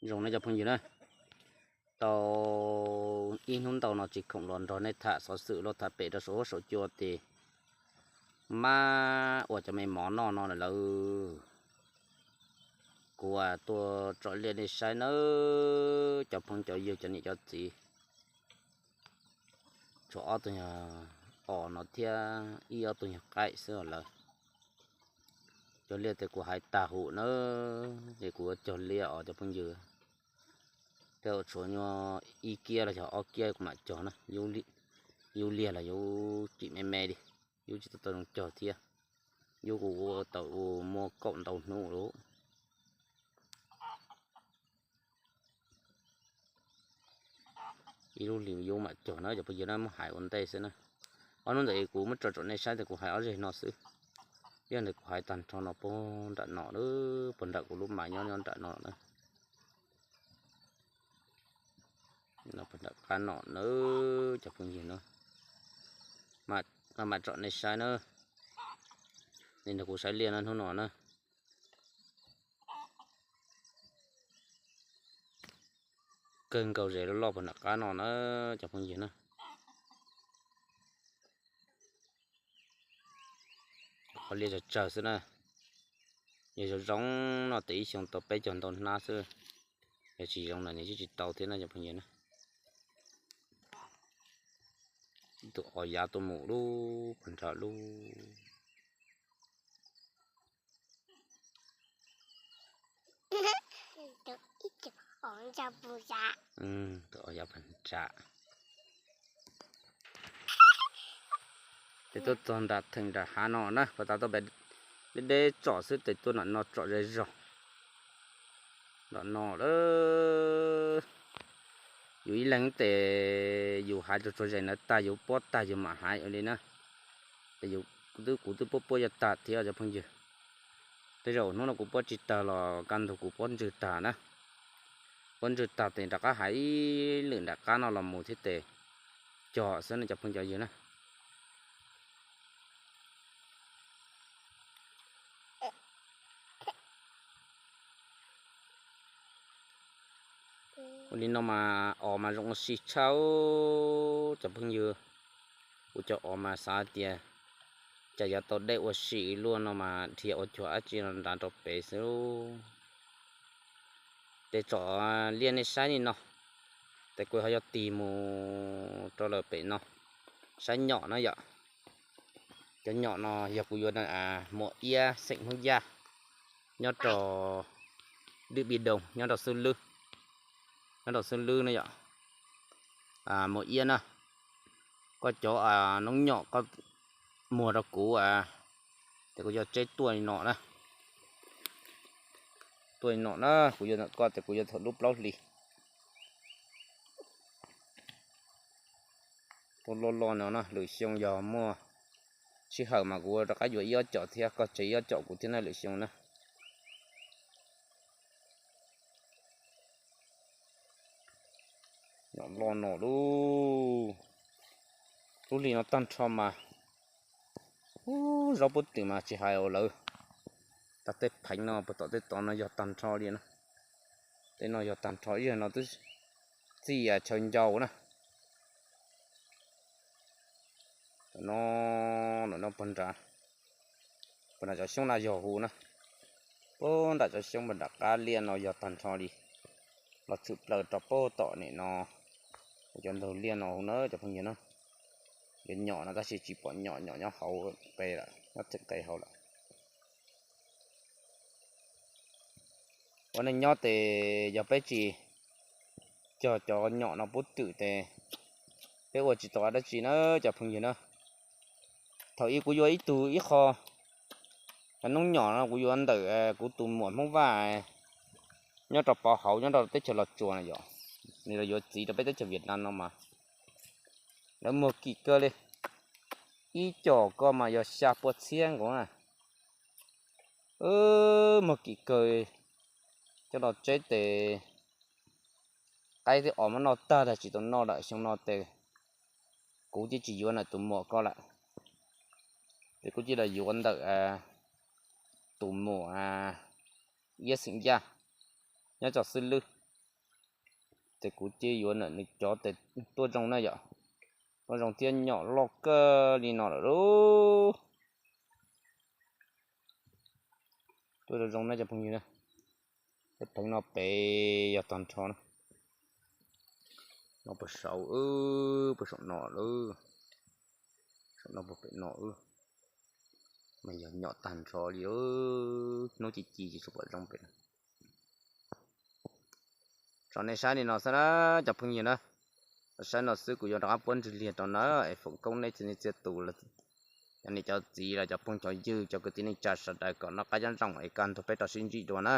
Zoo nej cov phooj ywg na, tau ib hnub ntau no tsis khoom los nrog nej tham xov xwm los tham pem rau saum huab saum cua ces mab ua cov me mov noj no lawm. Kuv tuaj tsom liaj nej saib nawb cov phooj cov ywg cov niam cov txiv. Tshuav ob tug yog os no thiab ib ob tug yog qaib xwb os lawm. Cog liaj ces kuv hais tag hum na, ces kuv cog liaj os cov phooj ywg. Tej zaum tshuav nyuag ib kiab los yog ob kiab kuv mam cog na, yub liaj los yub tsim me me li, yub tsis tau tau zoo cog thiab. Yub kuv ua tau muaj kaum ntau hnub lawm. Ib lub hlis yub mam cog na cov phooj ywg na, muab hais ua ntej xwb na. Ob hnub ntawd kuv muab tso tsom nej saib tias kuv hais ob zeg no xwb. Yog ntawd kuv hais tag nrho no puag nram no, puag nram kuv lub mas nyob nyob nram no na. Puag nram qab no na cov phooj ywg na, mam tsom nej saib na. Nej nrog kuv saib liaj na hnub no na. Kawg nkaus zes loj loj puag nram qab no na cov phooj ywg na. Qhov liaj tsawg tsawg xwb na. Yog zoo zoo no tes ib xyoo tau peb caug ntau hnab xwb. Yog tsis zoo na nws tsis tau thiab na cov phooj ywg na. Tus os yav tuaj mus lub puag nrad lub. Tus os yav puag nrad. Ces tuaj txog nram theem nram hav no na, puag ta tuaj pem deb deb tsom xwb tes tuaj nram no tsom ze zog. Nram no lawm. Yus ib leeg tes yus hais rau tsuag zes ntawd tag yus puab tag yus mam hais ua li na. Ces kuv twb puab puab yog tag thiab cov phooj ywg. Tej zaum hnub no kuv puab tsis tag los kaj ntug kuv puab ntswg tag na. Puab ntswg tag tes rov qab hais ib lwm nram qab no los mus thiab tes cog xwb no cov phooj cov ywg na. Ua li no mas os mas zoo ua si tshaj cov phooj ywg. Kuv cov os mas xav tias cas yuav tau dej ua si luaj no mas dhia ua cuag dab tsi no nrad rau pem xwb. Ces tsom liaj nej saib li no, ces kuv ho yuav tig mus rau lawm pem no saib nyom na yom. Cov nyom no yog kuv yuav muam iab xeem Hmoob Yaj nyob rau Dwm Npi Doo nyob rau Xwb Lwb, nyob rau Xwb Lwb na yom. Muam iab na, koj cov noob nyom koj muag rau kuv, ces kuv yuav tseb tuaj li no na. Tuaj li no na, kuv yuav ntawm koj ces kuv yuav thaum lub plaub hlis. Tuaj loj loj no na, lwm xyoo yog muaj sij hawm mas kuv rov qab yuav ib ob com thiab koj tseb ib ob com kuv thiab na lwm xyoo na. Nyom loj no lub, lub hli no tag nrho mas, ub, zaub pub twm mas tsis hais os lawm. Tag tej pheev no puag tom tej tod no yog tag nrho li na. Tej no yog tag nrho ib yam no twb txij chaw ncau na. No, no puag nram, puag nram cov xyoob na yog hu na. Puag nram cov xyoob puag nram qab liaj no yog tag nrho li. Los tshwm plaws rau puag tom nim no, cov ntug liaj no hu na cov phooj ywg na. Yuav nyom no tab sis tsis pom nyom, nyom nyob hauv qe lawm, nyob theem qe hauv lawm. Ua neej nyob tes yog peb tsis cog cov nyom no pub twm tes peb ua tsis tau dab tsi na cov phooj ywg na. Thaum ub kuv yuav ib tug ib qho, cov noob nyom no kuv yuav ntawm kuv tus muam Hmoob Vaj nyob rau Pov Hauv nyob rau teb chaws Los Tsuas na yom. Nws los yuav txiv rau peb teb chaws Vietnam no mas lawv muag kim kawg li. Ib com koj mas yog xya pua txhiab nkaus na. Muag kim kawg, coj los tseb tes qaib thiab os muab noj tag tag tsis tau noj lawm xyoo no tes kuv thiaj tsis yuav ntawm tus muam koj lawm. Ces kuv cia li yuav ntawm tus muam Iab xeem Yaj nyob rau Xwb Lwb. Ces kuv cia yuav ntawm nws cov tes tuaj zoo na yom. Tuaj zoo thiab nyom loj kawg li no lawm lauj. Tuaj zoo zoo na cov phooj ywg na. Tej theeb no pem yog tag nrho na. No puag saum, puag saum no lawm. Saum no puag pem no mas yog nyom tag nrho li. Hnub ci ci ces tsuas pom zoo pem no. Tso nej saib li no xwb na cov phooj ywg na. Saib no xwb kuv yuav rov qab puab ntswg liag rau na es foom koob nej txhia tus, cov niam cov txiv los cov phooj cov ywg cov kwv tij neej tsa sawv daws kom noj qab nyob zoo es kaj ntug peb rov sib ntsib dua na.